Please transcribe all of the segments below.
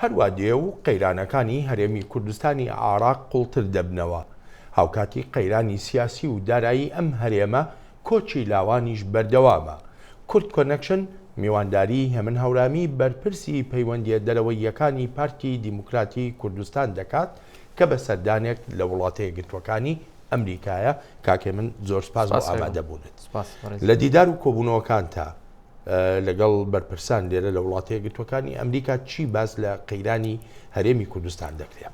هەروا دێ و قەیرانەکانی هەرێمی کوردستانی عێراق قوڵتر دەبنەوە. هاوکاتی قەیرانی سیاسی و دارایی ئەم هەرێمە، کۆچی لاوانیش بەردەوامە. کورد کۆنێکشن میوانداریی هێمن هەورامی بەرپرسی پەیوەندییە دەرەوەییەکانی پارتی دیموکراتی کوردستان دەکات کە بە سەردانێک لە وڵاتەیەکگرتووەکانی ئەمریکایە. کاک هێمن زۆر سپاس بۆ ئامادەبوونت لە دیدار و کۆبوونەوەکانتا. لەگەڵ بەرپرسان لێرە لە وڵاتە یەکگرتووەکانی ئەمریکا چی باس لە قەیرانی هەرێمی کوردستان دەکرێت؟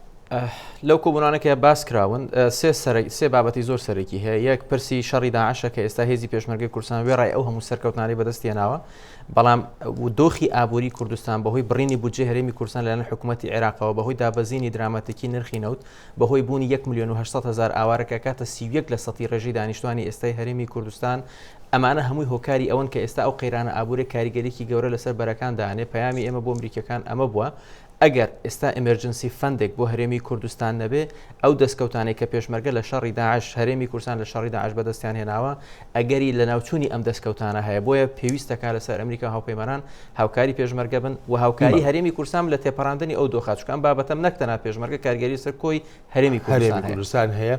لەو کۆبوونانە کە باس کراون سێ سێ بابەتی زۆر سەرەکی هەیە یەک پرسی شەڕی داعشە کە ئێستا هێزی پێشمەرگەی کوردستان وێڕای ئەو هەموو سەرکەوتنانەی بەدەست هێناوە بەڵام دۆخی ئابووری کوردستان بەهۆی بڕینی بودجەی هەرێمی کوردستان لەلایەن حکوومەتی عێراقەوە بەهۆی دابەزینی دراماتیکی نرخی نەوت بەهۆی بوونی یەک ملیۆن و 800 هەزار ئاوارە کە ئەکاتە 31 لە سەتی ڕێژەی دانیشتوانی ئێستای هەرێمی کوردستان ئەمانە هەمووی هۆکاری ئەوەن کە ئێستا ئەو قەیرانە ئابووریە کاریگەریی گەورە لەسەر بەرەکان دانێ، پەیامی ئێمە بۆ ئەمریکیەکان ئەمە بووە، ئەگەر ئێستا emergency fund ێک بۆ هەرێمی کوردستان نەبێ، ئەو دەستکەوتانەی کە پێشمەرگە لە شەڕی داعش، هەرێمی کوردستان لە شەڕی داعش بەدەستیان هێناوە، ئەگەری لەناوچوونی ئەم دەستکەوتانە هەیە، بۆیە پێویست دەکا لەسەر ئەمریکا و هاوپەیمانان هاوکاری پێشمەرگە بن و هاوکاری هەرێمی کوردستان لە تێپەڕاندنی ئەو دۆخە، چونکە ئەم بابەتەم نەک تەنها پێشمەرگە کاریگەری لەسەر کۆی هەرێمی کوردستان هەیە.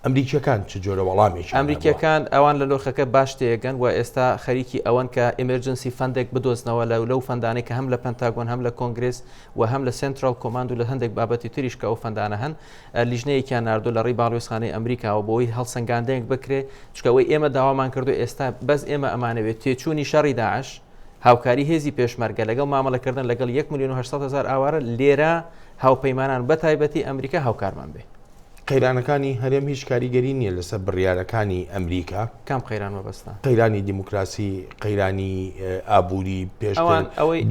ئەمریکیەکان چ جۆرە وەڵامێکیان هەبووە؟ ئەمریکیەکان ئەوان لە دۆخەکە باش تێگەن و ئێستا خەریکی ئەوەن کە emergency fund ێک بدۆزنەوە لە لەو fund انەی کە هەم لە پەنتاگۆن هەم لە کۆنگرێس و هەم لە Central Command و لە هەندێک بابەتی تریش کە ئەو fund انە هەن لیژنەیەکیان ناردوو لە ڕێی باڵیۆزخانەی ئەمریکاوە بۆی هەڵسەنگاندنێک بکرێ چونکە ئەوەی ئێمە داوامان کردو ئێستا بەس ئێمە ئەمانەوێت تێچوونی شەڕی داعش هاوکاری هێزی پێشمەرگە لەگەڵ مامەڵەکردن لەگەڵ 1 میلیۆن و 800 هەزار ئاوارە لێرە هاوپەیمانان بە تایبەتی ئەمریکا هاوکارمان بێ. قەیرانەکانی هەرێم هیچ کاریگەری نییە لەسەر بڕیارەکانی ئەمریکا؟ کام قەیران مەبەستە؟ قەیرانی دیموکراسی، قەیرانی ئابووری، پێشتر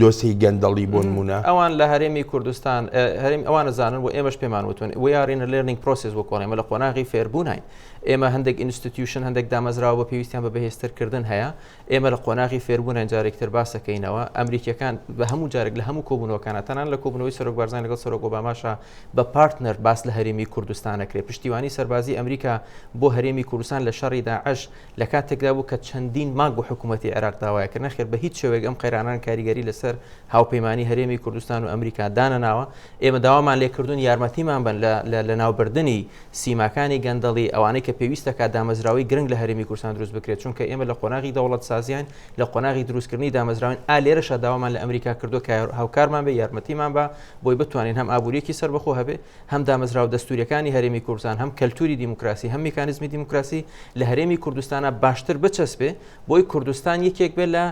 دۆسێی گەندەڵی بۆ نموونە. ئەوان لە هەرێمی کوردستان، هەرێم ئەوان ئەزانن و ئێمەش پێمان وتون we are in a learning process وەکو ئەڵێن ئێمە لە قۆناغی فێربووناین. ئێمە هەندێک institution، هەندێک دامەزراوە بە پێویستیان بە بەهێزترکردن هەیە. ئێمە لە قۆناغی فێربوونین جارێکی تر باسەکەینەوە، ئەمریکیەکان بە هەموو جارێک لە هەموو کۆبوونەوەکانە تەنانەت لە کۆبوونەوەی سەرۆک بارزانی لەگەڵ سەرۆک ئۆباماشا بە partner باس لە هەرێمی کوردستان ئەکرێ پشتیوانی سەربازی ئەمریکا بۆ هەرێمی کوردستان لە شەڕی داعش لە کاتێکدا بوو کە چەندین مانگ بۆ حکوومەتی عێراق داوای کرد نەخێر بە هیچ شێوەیەک ئەم قەیرانان کاریگەری لەسەر هاوپەیمانی هەرێمی کوردستان و ئەمریکا دانەناوە ئێمە داوامان لێکردوون یارمەتیمان بن لە لەناوبردنی سیماکانی گەندەڵی، ئەوانەی کە پێویست دەکات دامەزراوەی گرنگ لە هەرێمی کوردستان دروست بکرێت، چونکە ئێمە لە قۆناغی دەوڵەتسازیین، لە قۆناغی دروستکردنی دامەزراوەین، ئا لێرەشا داوامان لە ئەمریکا کردووە کە هاوکارمان بێ، یارمەتیمان با، بۆی بتوانین هەم ئابوورییەکی سەربەخۆ هەبێ، هەم دامەزراوە دەستوورییەکانی هەرێمی کوردستان، هەم کەلتووری دیموکراسی، هەم میکانیزمی دیموکراسی لە هەرێمی کوردستانا باشتر بچەسپێ، بۆی کوردستان یەکێک بێت لە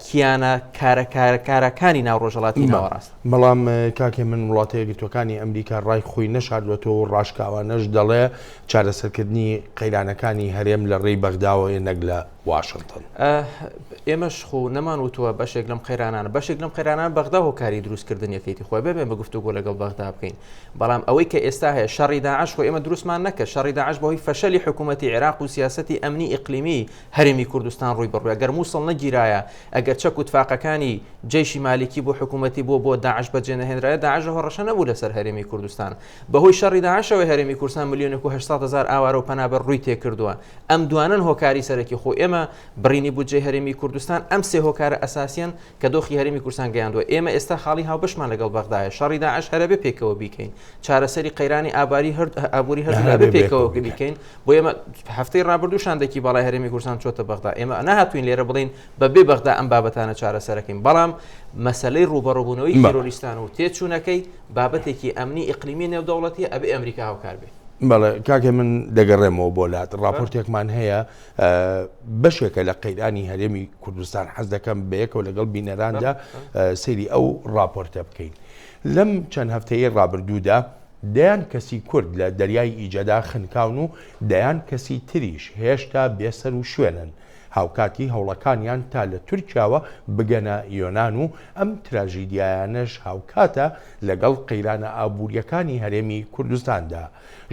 کیانە کارە کارە کاراکانی ناو ڕۆژهەڵاتی ناوەڕاست. بەڵام کاک هێمن وڵاتە یەکگرتووەکانی ئەمریکا ڕای خۆی نەشاردووەتەوە و ڕاشکاوانەش دەڵێ چارەسەرکردنی قەیرانەکانی هەرێم لە ڕێی بەغداوەیە نەک لە واشنتن. ئێمەش خۆ نەمان وتووە بەشێک لەم قەیرانانە بەشێک لەم قەیرانانە بەغدا هۆکاری دروستکردنیەکەیتی خۆی بێ بە گفتوگۆ لەگەڵ بەغدا بکەین بەڵام ئەوەی کە ئێستا هەیە شەڕی داعش خۆ ئێمە دروستمان نەکرد شەڕی داعش بەهۆی فەشەلی حکوومەتی عێراق و سیاسەتی ئەمنی ئیقلیمی هەرێمی کوردستان ڕووی بڕوێ گەر موسڵ نەگیرایە ئەگەر چەک و تفاقەکانی جەیشی مالیکی بۆ حکوومەتی بۆ بۆ داعش بەجێ نەهێنرایە داعش هەڕەشە نەبوو لەسەر هەرێمی کوردستان بەهۆی شەڕی داعشەوە هەرێمی کوردستان ملیۆنێک و 800 هەزار ئاوارە و پەنابەر ڕووی تێکردووە ئەم دوانەن هۆکاری سەرەکی خۆ ئێمە بڕینی بودجەی هەرێمی کوردستان ئەم سێ هۆکارە ئەساسیان کە دۆخی هەرێمی کوردستان گەیاندووە ئێمە ئێستا خاڵی هاوبەشمان لەگەڵ بەغدایە شەڕی داعش هەرەبێ پێکەوە بیکەین چارەسەری قەیرانی ئاباری هەر ئابووری هەر پێکەوە بیکەین بۆ ئێمە هەفتەی ڕابردوو شاندێکی باڵای هەرێمی کوردستان چۆتە بەغدا ئێمە نەهاتوین لێرە بڵین بە بێ بەغدا ئەم بابەتانە چارەسەرەکەین بەڵام مەسلەی ڕوبەڕوبوونەوەی تیرۆریستان و تێچوونەکەی بابەتێکی ئەمنی ئیقلیمی نێودەوڵەتی ئەبێ ئەمریکا هاوکار بێ. بەڵێ کاکە من دەگەڕێمەوە بۆ لات ڕاپۆرتێکمان هەیە بەشێکە لە قەیرانی هەرێمی کوردستان حەز دەکەم بەیەکەوە لەگەڵ بینەراندا سەیری ئەو ڕاپۆرتە بکەین لەم چەند هەفتەیە ڕابردوودا دەیان کەسی کورد لە دەریای ئیجەدا خنکاون و دەیان کەسی تریش هێشتا بێسەروشوێنن، هاوکاتی هەوڵەکانیان تا لە تورکیاوە بگەنە یۆنان و ئەم تراژیدیایانەش هاوکاتە لەگەڵ قەیرانە ئابوورییەکانی هەرێمی کوردستاندا.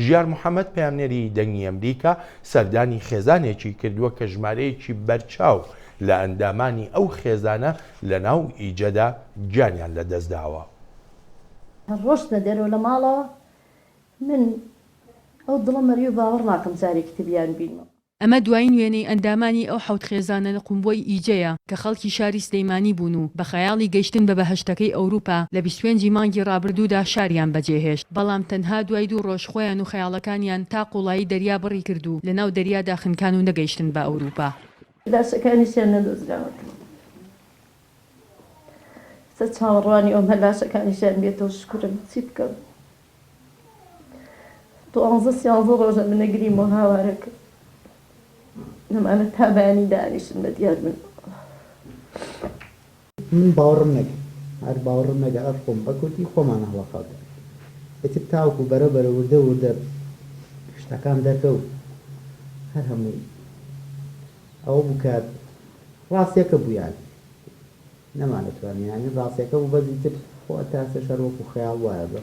ژیار محەمەد پەیامنێری دەنگی ئەمریکا سەردانی خێزانێکی کردووە کە ژمارەیەکی بەرچاو لە ئەندامانی ئەو خێزانە لەناو ئیجەدا گیانیان لەدەستداوە. ڕۆشتنە دەرەوە لە ماڵەوە من ئەو دڵە مەریوە باوەڕ ناکەم جارێکی تر بیان بینمەوە. ئەمە دوایین وێنەی ئەندامانی ئەو حەوت خێزانە نقومبووەی ئیجەیە کە خەڵکی شاری سلیمانی بوون و بە خەیاڵی گەیشتن بە بەهەشتەکەی ئەوروپا لە 25 ی مانگی ڕابردوودا شاریان بەجێهێشت، بەڵام تەنها دوای دوو ڕۆژ خۆیان و خەیاڵەکانیان تا قوڵایی دەریا بڕی کرد و لەناو دەریادا خنکان و نەگەیشتن بە ئەوروپا. لاشەکانیشیان نەدۆزراوەتەوە. ئێستا چاوەڕوانی ئەوەم هەر لاشەکانیشیان بێتەوە شوکرم چی بکەم. دوانزە سیانزە ڕۆژە من ئەگریم و هاوارەکەم ئەمانە تا بەیانی دانیشن بە دیار من. من باوەڕم نەکرد هەر باوەڕم نەکرد هەر خۆم بە کوردی خۆمان هەڵەقاوتە ئیتر تاوەکو بەرە بەرە وردە وردە شتەکان دەرکەوت هەر هەمووی ئەوە بوو کە ڕاستیەکە بوو یانی نەمانەتوانی یانی ڕاستیەکە بوو بەس ئیتر خۆ تا ئێستاش هەر وەکو خەیاڵ وایە بە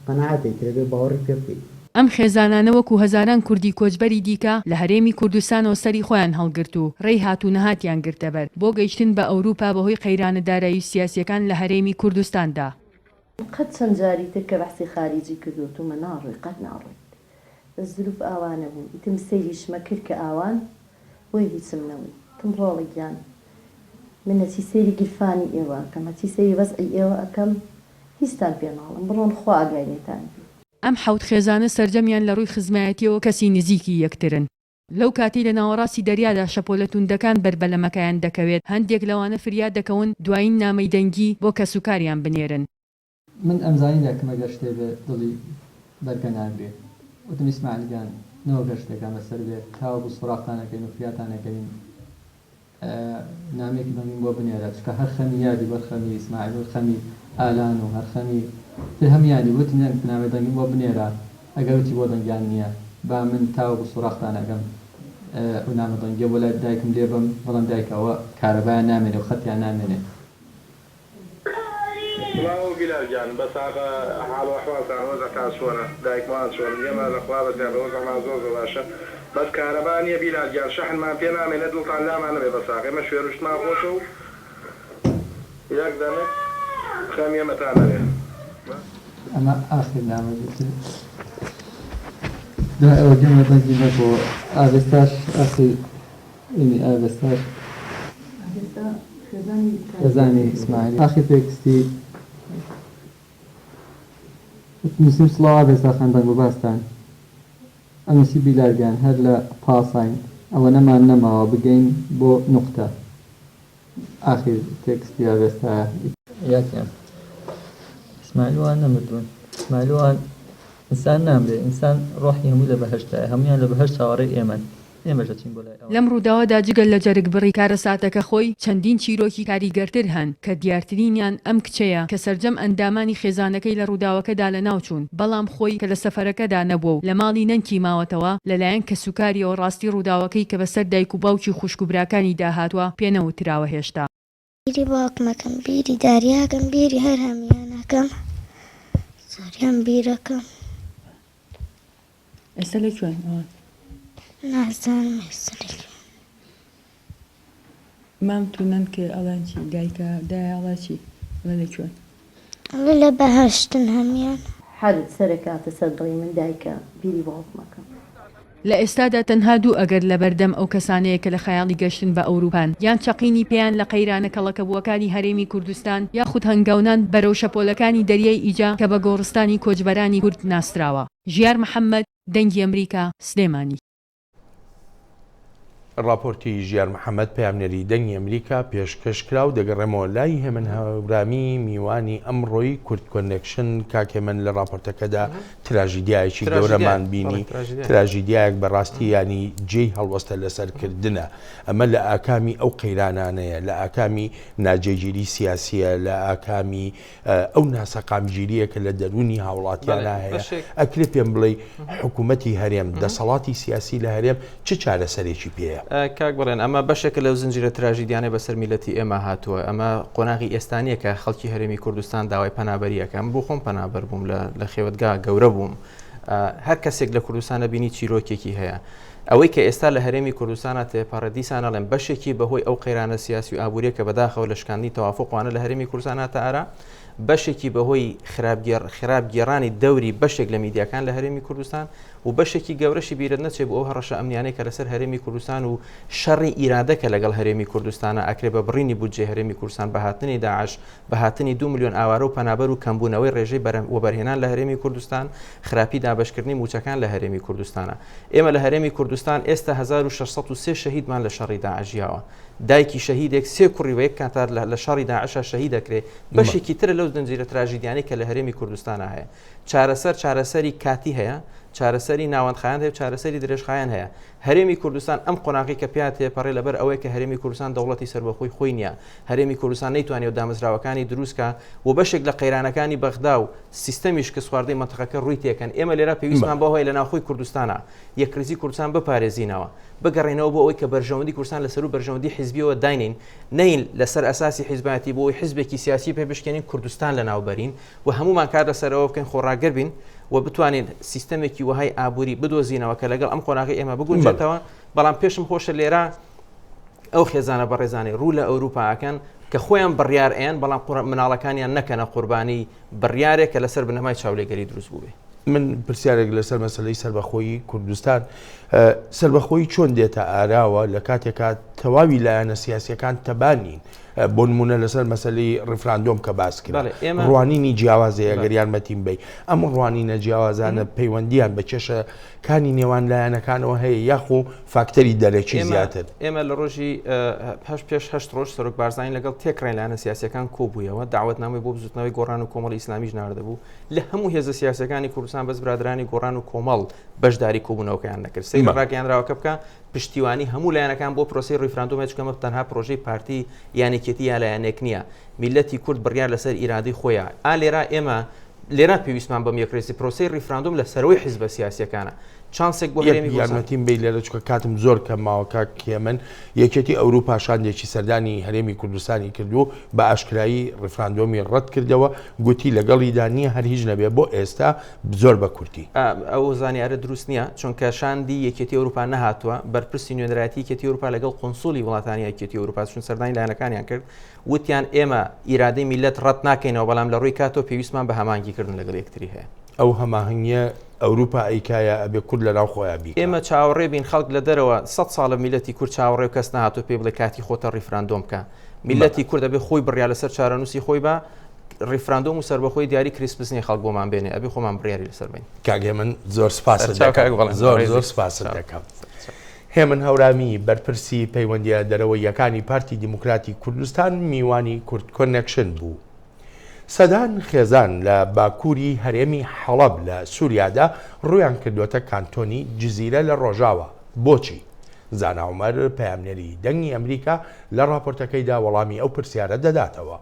قەناعەتە ئیتر ئەبێ باوەڕی پێ بکەی. ئەم خێزانانە وەکو هەزاران کوردی کۆچبەری دیکە لە هەرێمی کوردستانەوە سەری خۆیان هەڵگرت و ڕێی هات و نەهاتیان گرتەبەر بۆ گەیشتن بە ئەوروپا بەهۆی قەیرانە دارایی و سیاسیەکان لە هەرێمی کوردستاندا. قەت چەند جاری تر کە بەحسی خاریجی کردوە وتومە ناڕۆی قەت ناڕۆیت بەس زروف ئاوا نەبوو ئیتم سەیریشمە کرد کە ئاوان بۆیە هیچم نەوت وتم ڕۆڵە گیان من هەچی سەیری گیرفانی ئێوە ئەکەم هەچی سەیری وەزعی ئێوە ئەکەم هیچتان پێ ناڵێم بڕۆن خوا ئاگای لێتان بێ. ئەم حەوت خێزانە سەرجەمیان لە ڕووی خزمایەتیەوە کەسی نزیکی یەکترن. لەو کاتەی لە ناوەڕاستی دەریادا شەپۆلە توندەکان بەر بەلەمەکەیان دەکەوێت، هەندێک لەوانە فریا دەکەون دوایین نامەی دەنگی بۆ کەسوکاریان بنێرن. من ئەمزانی دایکم ئەگەر شتێ بێ دڵی بەرگە ناگرێ وتم ئیسماعیل گیان نەوەک هەر شتێکان بەسەر بێ تاوەکو سۆراغتان ئەکەین و فریاتان ئەکەوین نامەیەکی دەنگیم بۆ بنێرە چونکە هەر خەمی یادی بوو هەر خەمی ئیسماعیل و هەر خەمی ئالان و هەر خەمی تر هەموویانی بوو وتم نامەی دەنگیم بۆ بنێرە ئەگەر وتی بۆ دەنگیان نییە با من تاوەکو سۆراغتان ئەکەم ئەو نامە دەنگیە بۆ لای دایکم لێبەم بەڵام دایکە ئەوە کارەبایان نامێنێ و خەتیان نامێنێ. سڵاو بیلال گیان بەس ئاخە حاڵ و ئەحواڵتان وەزعتان چۆنە دایکمان چۆنن ئێمە لە خوا بەزیان بە وەزعمان زۆر زۆر باشە بەس کارەبا نیە بیلال گیان شەحنمان پێ نامێنێ دڵتان لامان نەبێ بەس ئاخ ئێمە شوێنوشتمان خۆشە و یەک دەنک خەمی ئێمەتان نەبێ. ئەمە ئاخر نامە بوو تر دوای ئەوە گوێم لە دەنگی نەبووەوە ئاڤێستاش ئاخر ئینی ئاڤێستاش خێزانی ئیسماعیل ئاخر تێکستی نووسیم سڵاو ئاڤێستا خان دەنگ و باستان ئەنووسی بیلال گیان هەر لە پاساین ئەوەنەمان نەماوە بگەین بۆ نوقتە ئاخیر تێکستی ئاڤێستایە. یاکیان ئیسماعیل وان نەمردوون ئیسماعیل وان ئینسان نامرێ ئینسان ڕۆحی هەمووی لە بەهەشتایە هەموویان لە بەهەشت چاوەڕێی ئێمەن ئێمەش دەچین بۆ لای ئەوان. لەم ڕووداوەدا جگە لە جەرگبڕی کارەساتەکە خۆی، چەندین چیرۆکی کاریگەرتر هەن کە دیارترینیان ئەم کچەیە کە سەرجەم ئەندامانی خێزانەکەی لە ڕووداوەکەدا لەناوچوون، بەڵام خۆی کە لە سەفەرەکەدا نەبووە و لە ماڵی نەنکی ماوەتەوە، لەلایەن کەسوکاریەوە ڕاستی ڕووداوەکەی کە بەسەر دایک و باوکی و خوشک و براکانیدا هاتووە پێ نەوتراوە هێشتا. بیری باوکم ئەکەم بیری داریا ئەکەم بیری هەر هەموویان ئەکەم زۆریان بیرەکەم. ئێستا لە کوێن ئەوان؟ نازانم ئێستا لە کوێن. مام تو نەنکێ ئەڵێن چی دایکە دایە ئەڵێ چی ئەڵێ لە کوێن؟ ئەڵێ لە بەهەشتن هەموویان. حەرت سەرەکاتە سەر دڵی من دایکە بیری باوکم ئەکەم. لە ئێستادا تەنها دوو ئەگەر لەبەردەم ئەو کەسانەیە کە لە خەیاڵی گەشتن بە ئەوروپان، یان چەقینی پێیان لە قەیرانە کەڵەکەبووەکانی هەرێمی کوردستان، یاخود هەنگاونان بەرەو شەپۆلەکانی دەریای ئیجە کە بە گۆڕستانی کۆچبەرانی کورد ناسراوە. ژیار محەمەد، دەنگی ئەمریکا، سلێمانی. ڕاپۆرتی ژیار محەمەد پەیامنێری دەنگی ئەمریکا پێشکەش کرا و دەگەڕێمەوە لای هێمن هەورامی میوانی ئەمڕۆی کورد کۆنێکشن کاک هێمن لە ڕاپۆرتەکەدا تراژیدیایەکی گەورەمان بینی تراژیدیایەک بەڕاستی ینی جێی هەڵوەستە لەسەرکردنە ئەمە لە ئاکامی ئەو قەیرانانەیە لە ئاکامی ناجێگیری سیاسیە لە ئاکامی ئەو ناسەقامگیرییە کە لە دەروونی هاوڵاتیانا هەیە، ئەکرێ پێم بڵێی حکوومەتی هەرێم، دەسەڵاتی سیاسی لە هەرێم چ چارەسەرێکی پێیە؟ کاک بەڵێن، ئەمە بەشێکە لەو زنجیرە تراژیدیانەی بەسەر میللەتی ئێمە هاتووە. ئەمە قۆناغی ئێستا نییە کە خەڵکی هەرێمی کوردستان داوای پەنابەری ئەکەن. بۆ خۆم پەنابەر بووم، لە خێوەتگا گەورە بووم. هەر کەسێک لە کوردستانە بینی چیرۆکێکی هەیە. ئەوەی کە ئێستا لە هەرێمی کوردستانە تێپەڕێ دیسان ئەڵێم بەشێکی بەهۆی ئەو قەیرانە سیاسی و ئابووریە کە بەداخەوە لە شکاندنی تەوافوق وانە لە هەرێمی کوردستان هاتە ئارا. بەشێکی بەهۆی خراپ گێڕانی دەوری بەشێک لە میدیاکان لە هەرێمی کوردستان و بەشێکی گەورەشی بیرت نەچێ بۆ ئەو هەڕەشە ئەمنیانەی کە لەسەر هەرێمی کوردستان و شەڕی ئیرادە کە لەگەڵ هەرێمی کوردستانە ئەکرێ بە بڕینی بودجەی هەرێمی کوردستان بە هاتنی داعش بە هاتنی دوو ملیۆن ئاوارە و پەنابەر و کەمبوونەوەی ڕێژەی بەرهەم وەبەرهێنان لە هەرێمی کوردستان خراپی دابەشکردنی مووچەکان لە هەرێمی کوردستانە ئێمە لە هەرێمی کوردستان ئێستا 1603 شەهیدمان لە شەڕی داعش ژیاوە دایکی شەهیدێک سێ کوڕی وە یەک کاتار لە شەڕی داعشا شەهید ئەکرێ بەشێکی ترە لەو زنجیرە تراژیدیانەی کە لە هەرێمی کوردستانا هەیە چارەسەر چارەسەری کاتی هەیە چارەسەری ناوەندخایەن هەیە چارەسەری درێژخایەن هەیە هەرێمی کوردستان ئەم قۆناغی کە پیا تێپەڕێ لەبەر ئەوەیە کە هەرێمی کوردستان دەوڵەتی سەربەخۆی خۆی نییە هەرێمی کوردستان نەیتوانیوە دامەزراوەکانی دروستکا و بەشێک لە قەیرانەکانی بەغدا و سیستەمی شکستخواردەی مەنتقەکە ڕووی تێکەن ئێمە لێرە پێویستمان بەوە هەیە لە ناوخۆی کوردستانە یەکڕیزی کوردستان بپارێزینەوە بگەڕێینەوە بۆ ئەوەی کە بەرژەوەندی کوردستان لە سەروو بەرژەوەندی حیزبیەوە داینین، نەین لەسەر ئەساسی حیزبایەتی بۆ ئەوەی حیزبێکی سیاسی پێ بشکێنین کوردستان لەناو بەرین و هەموومان کار لەسەر ئەوە بکەین خۆڕاگر بین و بتوانین سیستەمێکی وەهای ئابووری بدۆزینەوە کە لەگەڵ ئەم قۆناغی ئێمە بگونجێتەوە بەڵام پێشم خۆشە لێرە ئەو خێزانە بەڕێزانەی ڕوو لە ئەوروپا ئەکەن کە خۆیان بڕیار ئەیەن بەڵام مناڵەکانیان نەکەنە قوربانی بڕیارێک کە لەسەر بنەمای چاولێگەری دروست بووبێ. من پرسیارێک لەسەر مەسەلەی سەربەخۆیی کوردستان، سەربەخۆیی چۆن دێتە ئاراوە لە کاتێکا تەواوی لایەنە سیاسیەکان تەبا نین؟ بۆ نمونە لەسەر مەسەلەی ڕیفراندۆم کە باس کرا ڕوانینی جیاواز هەیە گەر یارمەتیم بەی ئەم ڕوانینە جیاوازانە پەیوەندیان بە کێشەکانی نێوان لایەنەکانەوە هەیە یاخۆ فاکتەری دەرەکی زیاتر؟ ئێمە لە ڕۆژی هەشت پێش هەشت ڕۆژ سەرۆک بارزانی لەگەڵ تێکڕای لایەنە سیاسیەکان کۆبوویەوە داوەتنامەی بۆ بزوتنەوەی گۆڕان و کۆمەڵی ئیسلامیش ناردبوو لە هەموو هێزە سیاسەکانی کوردستان بەس برادرانی گۆڕان و کۆمەڵ بەشداری کۆبوونەوەکەیان نەکرد سەیری ڕاگەیاندراوەکە بکە پشتیوانی هەموو لایەنەکان بۆ پرۆسەی ڕیفراندۆم هەیە چونکە ئەمە تەنها پرۆژەی پارتی یان یەکێتی یا لایەنێک نییە میللەتی کورد بڕیار لەسەر ئیرادەی خۆیە ئا لێرا ئێمە لێرا پێویستمان بەم یەکڕیزی پرۆسەی ڕیفراندۆم لە سەرەوەی حیزبە سیاسیەکانە چانسێک بۆ هەرێمی کوردستان. یارمەتیم بەی لێرە چونکە کاتم زۆر کەم ماوە کاک هێمن، یەکێتی ئەوروپا شاندێکی سەردانی هەرێمی کوردستانی کرد و بە ئاشکرایی ڕیفراندۆمی ڕەت کردەوە، گوتی لەگەڵیدا نییە هەر هیچ نەبێ بۆ ئێستا زۆر بە کورتی. ئەو زانیارە دروست نییە، چونکە شاندی یەکێتی ئەوروپا نەهاتووە، بەرپرسی نوێنەرایەتی یەکێتی ئەوروپا لەگەڵ قونسوڵی وڵاتانی یەکێتی ئەوروپا چون سەردانی لایەنەکانیان کرد، وتیان ئێمە ئیرادەی میللەت ڕەت ناکەینەوە، بەڵام لە ڕووی کاتەوە پێویستمان بە هەماهەنگی کردن لەگەڵ یەکتری هەیە. ئەو هەماهەنگییە ئەوروپا ئەیکا یا ئەبێ کورد لەناو خۆیا بیکا؟ ئێمە چاوەڕێ بین خەڵک لە دەرەوە، سەت ساڵە میللەتی کورد چاوەڕێ و کەس نەهاتووە پێی بڵێ کاتی خۆتە ڕیفراندۆم بکە. میللەتی کورد ئەبێ خۆی بڕیار لەسەر چارەنووسی خۆی با، ڕیفراندۆم و سەربەخۆیی دیاری کریسمس نییە خەڵک بۆمان بێنێ، ئەبێ خۆمان بڕیاری لەسەر بەین. کاک هێمن زۆر سپاست دەکەم، زۆر زۆر سپاست دەکەم. هێمن هەورامی، بەرپرسی پەیوەندییە دەرەوەییەکانی پارتی دیموکراتی کوردستان میوانی کوردکۆنێکشن بوو. سەدان خێزان لە باکووری هەرێمی حەڵەب لە سووریادا ڕوویان کردووەتە کانتۆنی جزیرە لە ڕۆژاوا. بۆچی؟ زانا عومەر، پەیامنێری دەنگی ئەمریکا لە ڕاپۆرتەکەیدا وەڵامی ئەو پرسیارە دەداتەوە.